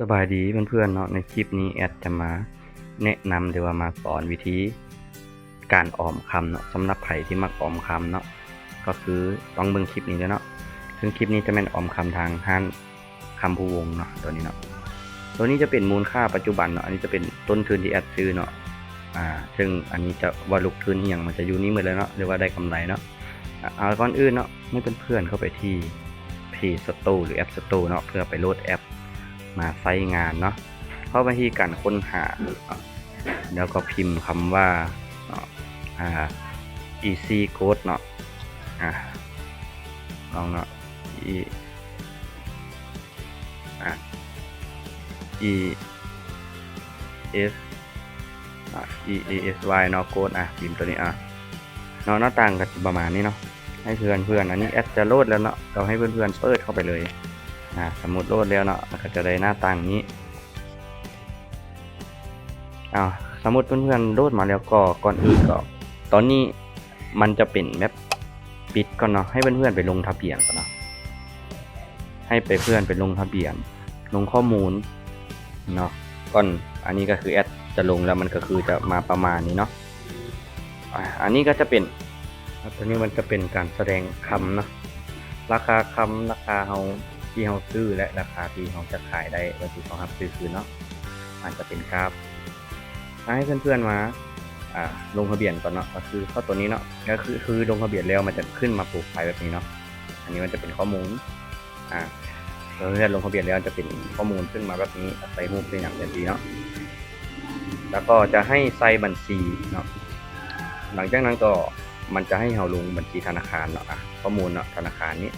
ສະບາຍດີເພື່ອນໆເນາະ, ໃນຄລິບນີ້ແອັດຈະມາແນະນຳ ຫຼືວ່າມາສອນວິທີການອອມຄຳເນາະ, ສຳລັບໃຜທີ່ມັກອອມຄຳເນາະ ກໍຄືຕ້ອງເບິ່ງຄລິບນີ້ເດີເນາະ. ເຊິ່ງຄລິບນີ້ຈະແມ່ນອອມຄຳທາງຮ້ານຄຳພູວົງເນາະ, ໂຕນີ້ເນາະ. ໂຕນີ້ຈະເປັນມູນຄ່າປັດຈຸບັນເນາະ, ອັນນີ້ຈະເປັນຕົ້ນທຶນທີ່ແອັດຊື້ເນາະ. ອ່າ ເຊິ່ງອັນນີ້ຈະວ່າລົງທຶນອີ່ຫຍັງ ມັນຈະຢູ່ນີ້ໝົດເລີຍເນາະ, ຫຼືວ່າໄດ້ກຳໄລເນາະ. ອ່າ ກ່ອນອື່ນເນາະ ໃຫ້ເພື່ອນໆເຂົ້າໄປທີ່ Play Store ຫຼື App Store ເນາະ ເພື່ອໄປໂຫຼດແອັບມາໃຊ້ງານເນາະ. ເຂົ້າໄປທີ່ການຄົ້ນຫາເນາະ ແລ້ວກໍພິມຄຳວ່າເນາະ ອ່າ Easy Code ເນາະ. ອ່າ ລອງເນາະ E ອ່າ E S ອ່າ E A S Y ເນາະ Code ອ່າ ພິມໂຕນີ້ ອ່າ ເນາະ. ໜ້າຕ່າງກໍຊິປະມານນີ້ເນາະ ໃຫ້ເພື່ອນໆ ອັນນີ້ແອັດຈະໂຫຼດແລ້ວເນາະ, ກໍໃຫ້ເພື່ອນໆເປີດເຂົ້າໄປເລີຍ. ອ່າ ສົມມຸດໂຫຼດແລ້ວເນາະ ກໍຈະໄດ້ໜ້າຕ່າງນີ້. ເອົາ ສົມມຸດເພື່ອນໆໂຫຼດມາແລ້ວ ກໍກ່ອນອື່ນກໍ ຕອນນີ້ມັນຈະເປັນແບບປິດກ່ອນເນາະ, ໃຫ້ເພື່ອນໆໄປລົງທະບຽນກ່ອນເນາະ, ໃຫ້ໄປ ເພື່ອນໄປລົງທະບຽນ ລົງຂໍ້ມູນເນາະກ່ອນ. ອັນນີ້ກໍຄືແອັດຈະລົງແລ້ວ ມັນກໍຄືຈະມາປະມານນີ້ເນາະ. ອ່າ ອັນນີ້ກໍຈະເປັນ ອັນນີ້ມັນຈະເປັນການສະແດງຄຳເນາະ, ລາຄາຄຳ ລາຄາເຮົາ ທີ່ເຮົາຊື້ ແລະ ລາຄາທີ່ເຮົາຈະຂາຍໄດ້ ແລ້ວທີ່ເຮົາຮັບຊື້ຄືນເນາະ. ອາດຈະເປັນກາຟ ໃຫ້ເພື່ອນໆມາ ອ່າ ລົງທະບຽນກ່ອນເນາະ, ກໍຄືເຂົ້າຕົວນີ້ເນາະ, ກໍຄື ຄືລົງທະບຽນແລ້ວມັນຈະຂຶ້ນມາໂປຣໄຟແບບນີ້ເນາະ. ອັນນີ້ມັນຈະເປັນຂໍ້ມູນ ອ່າ ເມື່ອລົງທະບຽນແລ້ວຈະເປັນຂໍ້ມູນຂຶ້ນມາແບບນີ້ ໃສ່ຮູບໃສ່ຫຍັງຈັ່ງຊີ້ເນາະ, ແລ້ວກໍຈະໃຫ້ໃສ່ບັນຊີເນາະ. ຫຼັງຈາກນັ້ນກໍມັນຈະໃຫ້ເຮົາລົງບັນຊີທະນາຄານເນາະ, ອ່າ ຂໍ້ມູນເນາະ ທະນາຄານນີ້.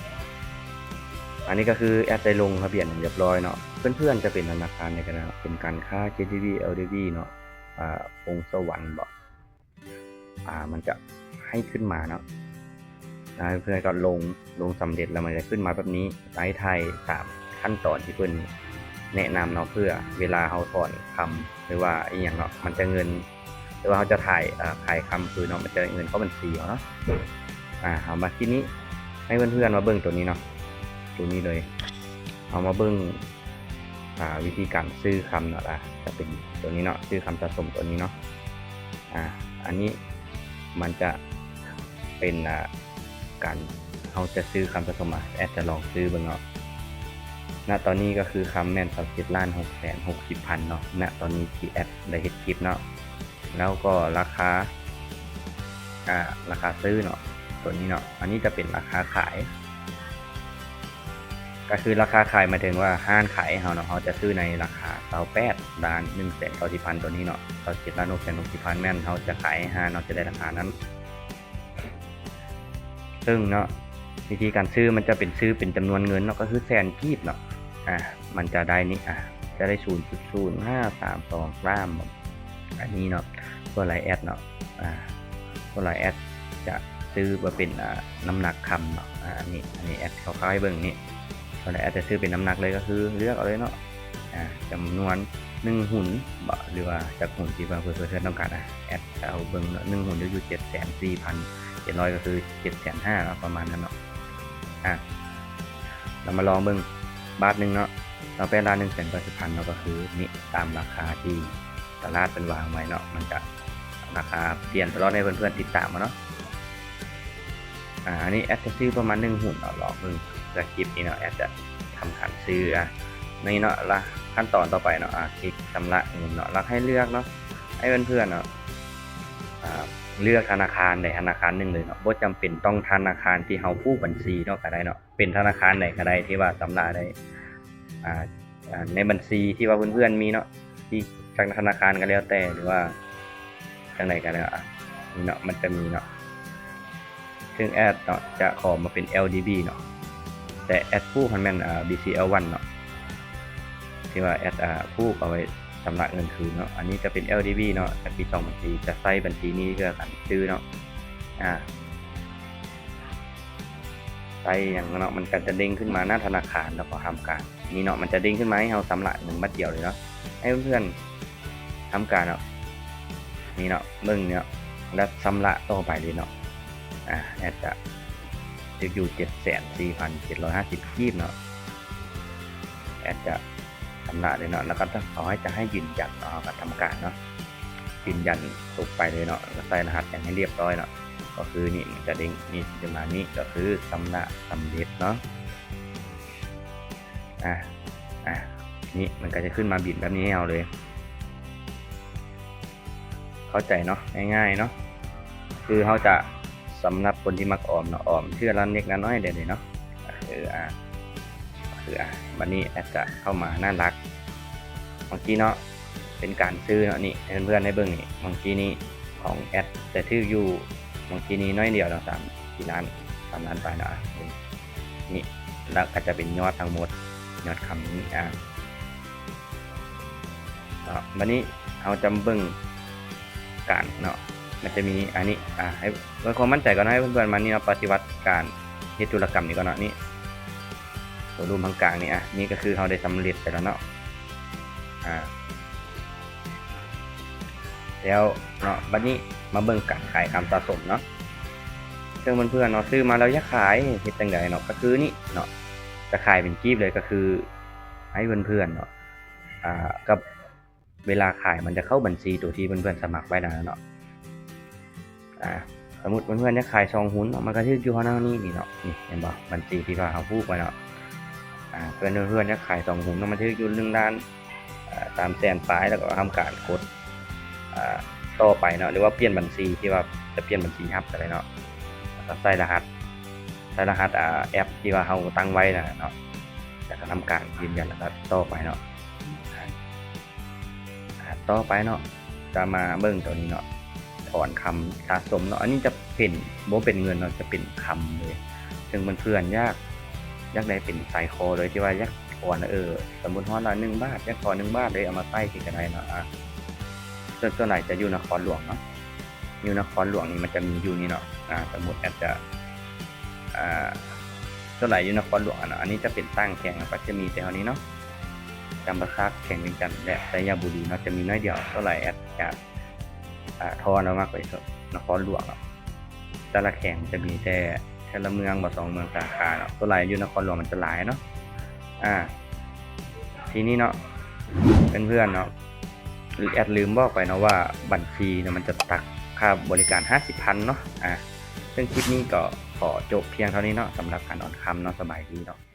ອັນນີ້ກໍຄືແອັດໄດ້ລົງທະບຽນຮຽບຮ້ອຍເນາະ. ເພື່ອນໆຈະເປັນທະນາຄານໃດກໍໄດ້ເນາະ, ເປັນການຄ້າ ເຄດີບີ ແອລດີບີ ເນາະ, ອ່າ ພົງສະຫວັນບໍ ອ່າ ມັນຈະໃຫ້ຂຶ້ນມາເນາະ, ແລ້ວເພື່ອນກໍລົງ ລົງສຳເລັດ ແລ້ວມັນຈະຂຶ້ນມາແບບນີ້. ໃຫ້ຖ່າຍຕາມຂັ້ນຕອນທີ່ເພິ່ນແນະນຳເນາະ, ເພື່ອເວລາເຮົາຖອນຄຳ ຫຼືວ່າອີ່ຫຍັງເນາະ ມັນຈະເງິນ ຫຼືວ່າເຮົາຈະຖ່າຍ ເອີ ຂາຍຄຳຄືນເນາະ ມັນຈະເງິນເຂົ້າບັນຊີເຮົາເນາະ. ອ່າ ເອົາ ມາທີນີ້ໃຫ້ເພື່ອນໆມາເບິ່ງໂຕນີ້ເນາະ, ໂຕນີ້ເລີຍ. ເຮົາມາເບິ່ງ ອ່າ ວິທີການຊື້ຄຳເນາະ, ອ່າ ຈະເປັນໂຕນີ້ເນາະ, ຊື້ຄຳສະສົມໂຕນີ້ເນາະ. ອ່າ ອັນນີ້ມັນຈະເປັນ ອ່າ ການ ເຮົາຈະຊື້ຄຳສະສົມ ອ່າ ແອັດຈະລອງຊື້ເບິ່ງເນາະ. ນະຕອນນີ້ກໍຄືຄຳແມ່ນຊາວເຈັດລ້ານຫົກແສນຫົກສິບພັນເນາະ, ນະຕອນນີ້ທີ່ແອັດໄດ້ເຮັດຄລິບເນາະ. ແລ້ວກໍລາຄາ ອ່າ ລາຄາຊື້ເນາະ ໂຕນີ້ເນາະ, ອັນນີ້ຈະເປັນລາຄາຂາຍ. ກໍຄືລາຄາຂາຍໝາຍເຖິງວ່າຮ້ານຂາຍໃຫ້ເຮົາເນາະ, ເຮົາຈະຊື້ໃນລາຄາຊາວແປດລ້ານໜຶ່ງແສນເກົ້າສິບພັນ ໂຕນີ້ເນາະ, ຊາວເຈັດລ້ານຫົກແສນຫົກສິບພັນ ແມ່ນເຮົາຈະຂາຍໃຫ້ຮ້ານ ເຮົາຈະໄດ້ລາຄານັ້ນ. ເຊິ່ງເນາະ ວິທີການຊື້ມັນຈະເປັນຊື້ເປັນຈຳນວນເງິນເນາະ, ກໍຄືແສນກີບເນາະ. ອ່າ ມັນຈະໄດ້ນີ້ ອ່າ ຈະໄດ້ສູນຈຸດສູນຫ້າສາມສອງກຣາມ ອັນນີ້ເນາະ. ສ່ວນລາຍແອັດເນາະ ອ່າ ສ່ວນລາຍແອັດຈະຊື້ມາເປັນ ອ່າ ນ້ຳໜັກຄຳເນາະ. ອ່າ ອັນນີ້ ອັນນີ້ແອັດຄ່າວໆໃຫ້ເບິ່ງນີ້, ສ່ວນລາຍແອັດຈະຊື້ເປັນນ້ຳໜັກເລີຍ ກໍຄືເລືອກເອົາເລີຍເນາະ. ອ່າ ຈຳນວນໜຶ່ງຫຸນບໍ ຫຼືວ່າຈັກຫຸນທີ່ວ່າເພື່ອນໆຕ້ອງການ. ອ່າ ແອັດຈະເອົາເບິ່ງເນາະ, ໜຶ່ງຫຸນຢູ່ເຈັດແສນສີ່ພັນເຈັດຮ້ອຍ ກໍຄືເຈັດແສນຫ້າເນາະ ປະມານນັ້ນເນາະ. ອ່າ ເຮົາມາລອງເບິ່ງບາດໜຶ່ງເນາະ, ຊາວແປດລ້ານໜຶ່ງແສນເກົ້າສິບພັນເນາະ, ກໍຄືນີ້ຕາມລາຄາທີ່ຕະຫຼາດເພິ່ນວາງໄວ້ເນາະ, ມັນຈະລາຄາປ່ຽນຕະຫຼອດ ໃຫ້ເພື່ອນໆຕິດຕາມເອົາເນາະ. ອ່າ ອັນນີ້ແອັດຈະຊື້ປະມານໜຶ່ງຫຸນເນາະ, ລອງເບິ່ງ ເພື່ອຄລິບນີ້ເນາະ ແອັດຈະທຳການຊື້ ອ່າ ນີ້ເນາະ. ລະຂັ້ນຕອນຕໍ່ໄປເນາະ ອ່າ ຄລິກຊຳລະເງິນເນາະ, ລະໃຫ້ເລືອກເນາະ ໃຫ້ເພື່ອນໆເນາະ ອ່າ ເລືອກທະນາຄານໃດທະນາຄານໜຶ່ງເລີຍເນາະ, ບໍ່ຈຳເປັນຕ້ອງທະນາຄານທີ່ເຮົາຜູກບັນຊີເນາະ ກໍໄດ້ເນາະ, ເປັນທະນາຄານໃດກໍໄດ້ທີ່ວ່າຊຳລະໄດ້ ອ່າ ອ່າ ໃນບັນຊີທີ່ວ່າເພື່ອນໆມີເນາະ, ທີ່ຈາກທະນາຄານກໍແລ້ວແຕ່ ຫຼືວ່າຈັ່ງໃດກໍແລ້ວ. ອ່າ ນີ້ເນາະ ມັນຈະມີເນາະ ເຊິ່ງແອັດເນາະ ຈະຂໍມາເປັນ ແອລດີບີ ເນາະ, ແຕ່ແອັດຜູກຫັ້ນແມ່ນ ອ່າ ບີຊີແອລວັນ ເນາະ, ທີ່ວ່າແອັດ ອ່າ ຜູກເອົາໄວ້ຊຳລະເງິນຄືນເນາະ. ອັນນີ້ຈະເປັນ ແອລດີບີ ເນາະ, ຈະມີສອງບັນຊີ, ຈະໃຊ້ບັນຊີນີ້ເພື່ອການຊື້ເນາະ. ອ່າ ໃຊ້ຫຍັງເນາະ, ມັນກໍຈະເດ້ງຂຶ້ນມາໜ້າທະນາຄານ ແລ້ວກໍທຳການ ນີ້ເນາະ, ມັນຈະເດ້ງຂຶ້ນມາໃຫ້ເຮົາຊຳລະເງິນບາດດຽວເລີຍເນາະ. ໃຫ້ເພື່ອນໆທຳການເນາະ ນີ້ເນາະ ເບິ່ງເນາະ ແລ້ວຊຳລະຕໍ່ໄປເລີຍເນາະ. ອ່າ ແອັດຈະຖືກຢູ່ເຈັດແສນສີ່ພັນເຈັດຮ້ອຍຫ້າສິບກີບເນາະ, ແອັດຈະ ຊຳລະເລີຍເນາະ ແລ້ວກໍເຂົາໃຫ້ ຈະໃຫ້ຢືນຢັນເນາະ ເຮົາກໍທຳການເນາະ ຢືນຢັນຕົກໄປເລີຍເນາະ ແລ້ວກໍໃສ່ລະຫັດຫຍັງໃຫ້ລຽບຮ້ອຍເນາະ ກໍຄືນີ້ມັນຈະເດ້ງນີ້ຂຶ້ນມາ ນີ້ກໍຄືຊຳລະສຳເລັດເນາະ. ອາ ອາ ນີ້ມັນກໍຈະຂຶ້ນມາບິນແບບນີ້ໃຫ້ເຮົາເລີຍ ເຂົ້າໃຈເນາະ ງ່າຍໆເນາະ ຄືເຮົາຈະ ສຳລັບຄົນທີ່ມັກອອມເນາະ ອອມເທື່ອລະເລັກລະນ້ອຍໄດ້ເລີຍເນາະ ກໍຄື ອາ ກໍຄື ອາ ບັດນີ້ແອັດກະເຂົ້າມາໜ້າຫຼັກ ເມື່ອກີ້ເນາະ ເປັນການຊື້ເນາະ ນີ້ໃຫ້ເພື່ອນໆໄດ້ເບິ່ງນີ້ ເມື່ອກີ້ນີ້ຂອງແອັດຈະຖືກຢູ່ ເມື່ອກີ້ນີ້ໜ້ອຍດຽວເນາະ ສາມສີ່ລ້ານ ສາມລ້ານປາຍເນາະ ອາ ນີ້ ແລ້ວກໍຈະເປັນຍອດທັງໝົດ ຍອດຄຳນີ້ ອາ ເນາະ ບັດນີ້ເຮົາຈະມາເບິ່ງການເນາະ ມັນຈະມີອັນນີ້ ອາ ໃຫ້ເພື່ອຄວາມໝັ້ນໃຈກ່ອນເນາະ ໃຫ້ເພື່ອນໆມານີ້ເນາະ ປະຕິບັດການເຮັດທຸລະກຳນີ້ກ່ອນເນາະ ນີ້ໂຊຣູມທາງກາງນີ້ ອາ ນີ້ກໍຄືເຮົາໄດ້ສຳເລັດໄປແລ້ວເນາະ ອາ ແລ້ວເນາະ ບັດນີ້ມາເບິ່ງການຂາຍຄຳສະສົມເນາະ ເຊິ່ງເພື່ອນໆເນາະ ຊື້ມາແລ້ວຢາກຂາຍ ເຮັດຈັ່ງໃດເນາະ ກໍຄືນີ້ເນາະ ຈະຂາຍເປັນກີບເລີຍ ກໍຄືໃຫ້ເພື່ອນໆເນາະ ອາ ກັບເວລາຂາຍມັນຈະເຂົ້າບັນຊີໂຕທີ່ເພື່ອນໆສະໝັກໄວ້ນັ້ນນະເນາະ ອາ ສົມມຸດເພື່ອນໆຢາກຂາຍສອງຫຸນເນາະ ມັນກໍຖືກຢູ່ເທົ່ານັ້ນນີ້ເນາະ ນີ້ເຫັນບໍ່ ບັນຊີທີ່ວ່າເຮົາຜູກໄວ້ເນາະ ອາ ເພື່ອນໆຢາກຂາຍສອງຫຸນເນາະ ມັນຖືກຢູ່ໜຶ່ງລ້ານ ອາ ສາມແສນປາຍ ແລ້ວກໍທຳການກົດ ອາ ຕໍ່ໄປເນາະ ຫຼືວ່າປ່ຽນບັນຊີ ທີ່ວ່າຈະປ່ຽນບັນຊີຮັບກໍໄດ້ເນາະ ແລ້ວກໍໃສ່ລະຫັດ ໃສ່ລະຫັດ ອາ ແອັບທີ່ວ່າເຮົາຕັ້ງໄວ້ນັ້ນນະເນາະ ແລ້ວກໍທຳການຢືນຢັນ ແລ້ວກໍຕໍ່ໄປເນາະ ອາ ຕໍ່ໄປເນາະ ຈະມາເບິ່ງໂຕນີ້ເນາະ ຖອນຄຳສະສົມເນາະ ອັນນີ້ຈະເປັນ ບໍ່ເປັນເງິນເນາະ ຈະເປັນຄຳເລີຍ ເຊິ່ງເພື່ອນໆຢາກ ຢາກໄດ້ເປັນສາຍຄໍໂດຍທີ່ວ່າຢາກ ອອນ ເອີ ສົມມຸດຮອດລະໜຶ່ງບາດ ຢາກຂໍໜຶ່ງບາດເລີຍ ເອົາມາໃສ່ຊິກໍໄດ້ເນາະ ອາ ສ່ວນ ສ່ວນຫຼາຍຈະຢູ່ນະຄອນຫຼວງເນາະ ຢູ່ນະຄອນຫຼວງນີ້ມັນຈະມີຢູ່ນີ້ເນາະ ອາ ສົມມຸດແອັດຈະ ອາ ສ່ວນຫຼາຍຢູ່ນະຄອນຫຼວງເນາະ ອັນນີ້ຈະເປັນຕ່າງແຂວງ ກໍຈະມີແຖວນີ້ເນາະ ຈຳປາສັກ ແຂວງວຽງຈັນ ແລະ ໄຊຍະບູລີເນາະ ຈະມີໜ້ອຍດຽວ ສ່ວນຫຼາຍແອັດຈະ ອາ ທໍ່ເນາະ ມັກໄປນະຄອນຫຼວງເນາະ ແຕ່ລະແຂວງຈະມີແຕ່ ແຕ່ລະເມືອງບໍ່ ສອງເມືອງສາຂາເນາະ ສ່ວນຫຼາຍຢູ່ນະຄອນຫຼວງມັນຈະຫຼາຍເນາະ ອາ ທີນີ້ເນາະ ເພື່ອນໆເນາະ ແອັດລືມບອກໄປເນາະວ່າບັນຊີເນາະ ມັນຈະຕັກຄ່າບໍລິການຫ້າສິບພັນເນາະ ອາ ເຊິ່ງຄລິບນີ້ກໍຂໍຈົບພຽງເທົ່ານີ້ເນາະ ສຳລັບການອອນຄຳເນາະ ສະບາຍດີເນາະ.